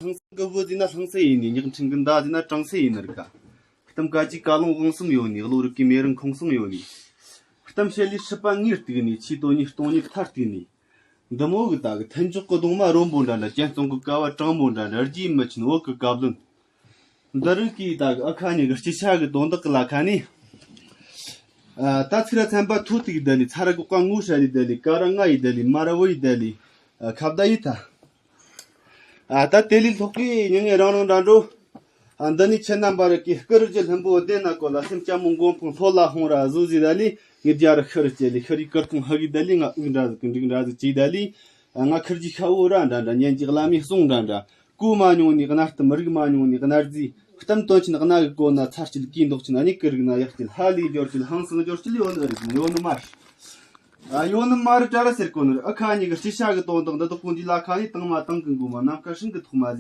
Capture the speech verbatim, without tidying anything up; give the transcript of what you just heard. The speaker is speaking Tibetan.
ལྷང་སེང་གི་བུ་ཟེར་ན་ལྷང་སེང་ཡིན་ནི། ཉག་ཕྲན་གི་མདའ་ཟེར་ན་ཀྲང་སེང་ཡིན་ནི་རེད་ཀ། གཏམ་ཀ་ཅིག་བཀའ་ལུང་དབང་གསུམ་ཡོད་ནི། བློ་རིག་གི་མེ་རིང་ཁོང་གསུམ་ཡོད་ནི། གཏམ་བཤད་ལས་སྲིད་པ་ངའི་སྟེགས་ནས། ཆོས་དོན་གཉིས་སྟོང་ཉིད་མཐའ་སྟེགས་ནས། འདི་མོ་གི་ད་གི་མཐུན་ཕྱོགས་གི་གདུང་མ་རོལ་པོ་འདྲ་འདྲ། སྤྱན་གཙང་གི་ཀ་བ་དྲང་མོ་འདྲ་འདྲ། རྒྱུས་མི་ཆེན་བོད་གི་བཀའ་བློན། འདི་རིགས་ཀྱིས་ད་གི་ཨ་ཁ་གཉིས་ཀྱི་སྐྱེ་ཆ་གི་དོན་དག་གི་ལ་ཁ་ནས། ཨ། ད་ཚིག་ར་ཚན་པ་ཐོ་ཏི་ཡི་ད་ལི། ཚ་ར་གོ་ཀ་ངོ་ཧྲ་ལི་ད་ལི། ཀ་ར་ང་ཡི་ད་ལི། མ་ར་བོ་ཡི་ད་ལི། ཨ། ཁ་བརྡ་ཡི་ད། ཨ། ད་དེ་ལས་ལྷག་གི་མྱི་ངན་རང་རང་འདྲ་འགྲོ། ཨ། འདི་ནི་ཁྱེད་རྣམ་པ་རིགས་ཀྱི་སྐུ་རུ་གྱི་ལྷུན་པོ་བདེ་ན་གོ་ལ། སེམས་སྐྱ་མོ་མགོན་ཕུང་ལྷོད་ལ་ཧོང་ར་བཟོ་ཟི་ད་ལི། ངེད་རྒྱ་རུ་ཤི་རུ་སྐྱེ་ལི། ཤི་རི་ཀར་ཐུང་ཧ་གི་ད་ལི། ང་དབུགས་འདྲ་ཟིག་གི་འགྲིག་འདྲ་ཟིག་ཅི་ད་ལི། ཨ། ང་ཁུར་གྱི་ཤ་བོ་ར་འདྲ་འདྲ། ཉན་གྱི་བླ་མའི་གསུང་འདྲ་འདྲ། གོ་མ་མྱོང་ནི་གནའ་གཏམ། རིག་མ་མྱོང་ནི་གནའ་རྫས། གཏམ་དོན་ཆེན་གནའ་གི་གོ་ན། ཚར་གཅིག་གིས་འདོགས་ཆེན། ཨ་ནི་ཀི་རིག་ན་ཡག་གཅིག་ཧ་ལས་འབྱོར་གཅིག་ཧང་སང་འབྱོར་གཅིག་ཡོད་ནི་རེད། ཡོད་ནི་མ་རེད། ཨ། ཡོད་ནི་མ་རེད་དྲ་ར་ཟེར་གོ་ནི་རེད། ཨ་ཁ་གཉིས་ཀྱི་སྐྱེ་ཆ་གི་དོན་དག་འདི་དག་ཀུན་གྱི་ལ་ཁ་ནས། དང་མ་དང་གི་མགོ་མ་ནམ་མཁའ་སྲིན་གི་ཐོག་མ་ཟིན།